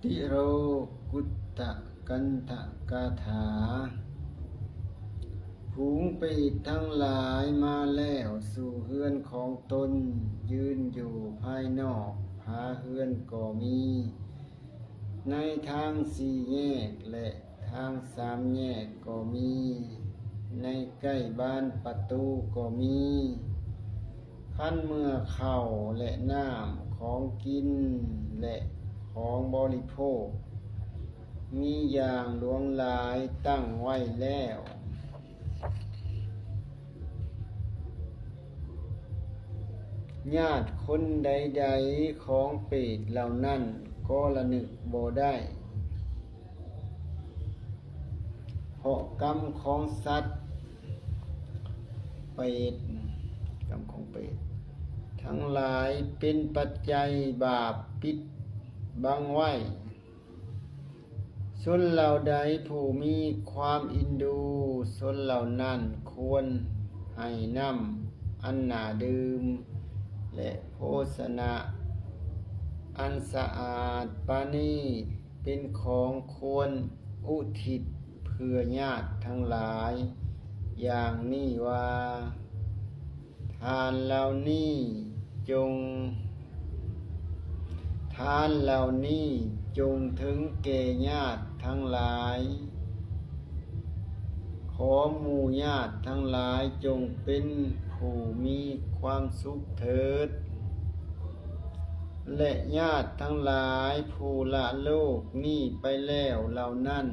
ທິໂລກຸດຕະກັນທະກາຖາ. ຝູງເປດທັງຫຼາຍມາແລ້ວສູ່ເຮືອນຂອງຕົນ, ຢືນຢູ່ພາຍນອກຝາເຮືອນກໍມີ, ໃນທາງສີ່ແຍກ ແລະ ທາງສາມແຍກກໍມີ, ໃນໃກ້ບານປະຕູກໍມີ. ຄັນເມື່ອເຂົ້າ ແລະ ນ້ຳ, ຂອງກິນ ແລະ ຂອງບໍລິໂພກ ມີຢ່າງຫຼວງຫຼາຍຕັ້ງໄວ້ແລ້ວ, ຍາດຄົນໃດໆຂອງເປດເຫຼົ່ານັ້ນກໍລະນຶກບໍ່ໄດ້, ເພາະກຳຂອງສັດເປດ, ກຳຂອງເປດທັງຫຼາຍເປັນປັດໄຈບາບປິດບັງໄວ້. ຊົນເຫຼົ່າໃດຜູ້ມີຄວາມອິນດູ, ຊົນເຫຼົ່ານັ້ນຄວນໃຫ້ນ້ຳອັນໜ້າດື່ມ ແລະ ໂພຊະນະອັນສະອາດປານີດ ເປັນຂອງຄວນອຸທິດເພື່ອຍາດທັງຫຼາຍ ຢ່າງນີ້ວ່າ, ທານເຫຼົ່ານີ້ຈົ່ງ, ທານເຫຼົ່ານີ້ຈົ່ງເຖິງແກ່ຍາດທັງຫຼາຍ. ຂໍໝູ່ຍາດທັງຫຼາຍຈົ່ງເປັນຜູ້ມີຄວາມສຸກເຖີດ. ແລະ ຍາດທັງຫຼາຍຜູ້ລະໂລກນີ້ໄປແລ້ວເຫຼົ່ານັ້ນ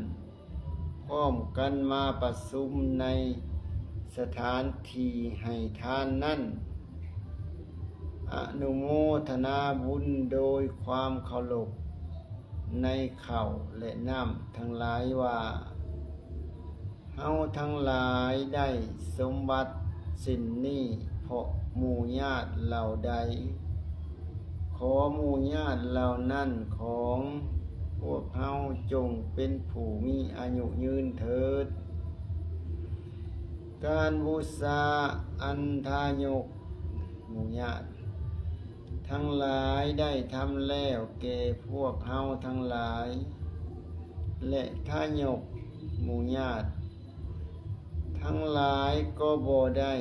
ພ້ອມກັນມາປະຊຸມໃນສະຖານທີ່ໃຫ້ທານນັ້ນ, ອະນຸໂມທະນາບຸນໂດຍຄວາມເຄົາລົບໃນເຂົ້າ ແລະ ນ້ຳທັງຫຼາຍວ່າ, ເຮົາທັງຫຼາຍໄດ້ສົມບັດເຊັ່ນນີ້ເພາະໝູ່ຍາດເຫຼົ່າໃດ. ຂໍໝູ່ຍາດເຫຼົ່ານັ້ນຂອງພວກເຮົາຈົ່ງເປັນຜູ້ມີອາຍຸຍືນເຖີດ. ການບູຊາອັນທາຍົກໝູ່ຍາດທັງຫຼາຍໄດ້ທຳແລ້ວແກ່ພວກເຮົາທັງຫຼາຍ, ແລະ ທາຍົກໝູ່ຍາດທັງຫຼາຍກໍບໍ່ໄດ້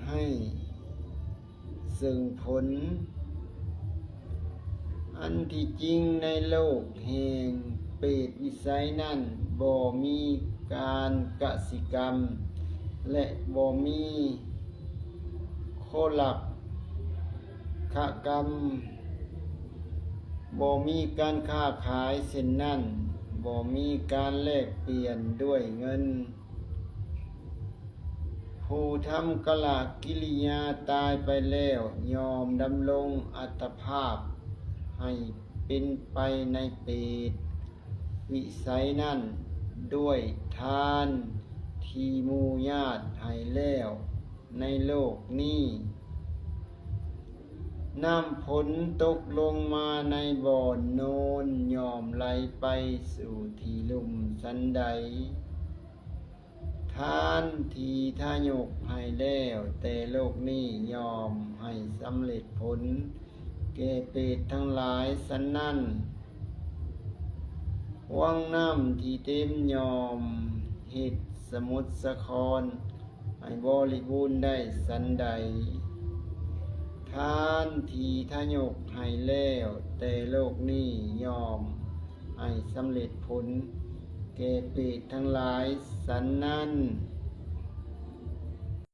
ໃຫ້ເຊິ່ງຜົນ. ອັນທີ່ຈິງໃນໂລກແຫ່ງເປດວິໄສນັ້ນ ບໍ່ມີການກະສິກຳ ແລະ ບໍ່ມີໂຄລະ ຄະກຳ, ບໍ່ມີການຄ້າຂາຍເຊັ່ນນັ້ນ, ບໍ່ມີການແລກປ່ຽນດ້ວຍເງິນ. ຜູ້ທຳກະລະກິລິຍາຕາຍໄປແລ້ວ ຍ່ອມດຳລົງອັດຕະພາບໃຫ້ເປັນໄປໃນເປດວິໄສນັ້ນ ດ້ວຍທານທີ່ໝູ່ຍາດໃຫ້ແລ້ວ ໃນໂລກນີ້. ນ້ຳຝົນຕົກລົງມາໃນບ່ອນໂນນ ຍ່ອມໄຫຼໄປສູ່ທີ່ລຸ່ມສັນໃດ. ທານທີ່ທາຍົກໃຫ້ແລ້ວແຕ່ໂລກນີ້ ຍ່ອມໃຫ້ສຳເລັດຜົນແກ່ເປດທັງຫຼາຍສັນນັ້ນ. ວັງນ້ຳທີ່ເຕັມ ຍ່ອມເຮັດສະໝຸດສາຄອນໃຫ້ບໍລິບູນໄດ້ສັນໃດ. ທານທີ່ທາຍົກໃຫ້ແລ້ວແຕ່ໂລກນີ້ ຍ່ອມໃຫ້ສຳເລັດຜົນແກ່ເປດທັງຫຼາຍສັນນັ້ນ.